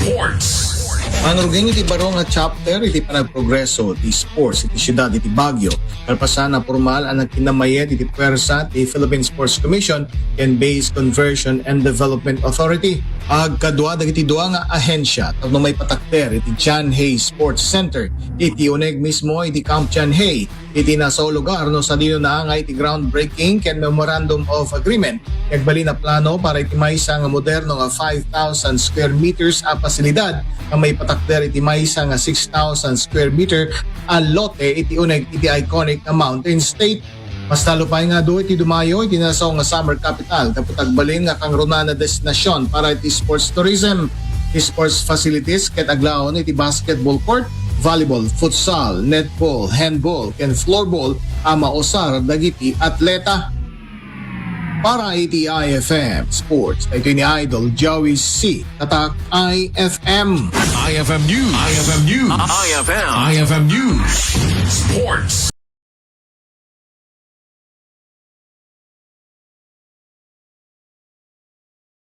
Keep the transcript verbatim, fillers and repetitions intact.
Sports. Mangruging iti baro nga chapter iti panagprogreso ti sports iti siudad iti Baguio. Kalpasan a pormal a nagkinnamayed iti puwersa ti Philippine Sports Commission ken Base Conversion and Development Authority. Agkadua dagiti dua nga ahensya tapno maipatakder iti John Hay Sports Center iti uneg mismo iti Camp John Hay iti nasao lugar no sadino naangay iti groundbreaking ken memorandum of agreement. Nagbalin a plano para iti maysa nga moderno nga five thousand square meters a pasilidad nga maipatakder iti maysa nga six thousand square meter a lote iti uneg iti iconic nga Mountain State. Mas lalo pay nga adu iti dumayo iti nasao nga summer capital tapno agbalin nga kangrunaan a destinasyon para iti sports tourism, sports facilities ket aglaon iti basketball court, volleyball, futsal, netball, handball, ken floorball a mausar dagiti atleta. Para iti I F M Sports, ito ni Idol Joey C. Tatak I F M. I F M News. I F M News. I F M. I F M News. Sports.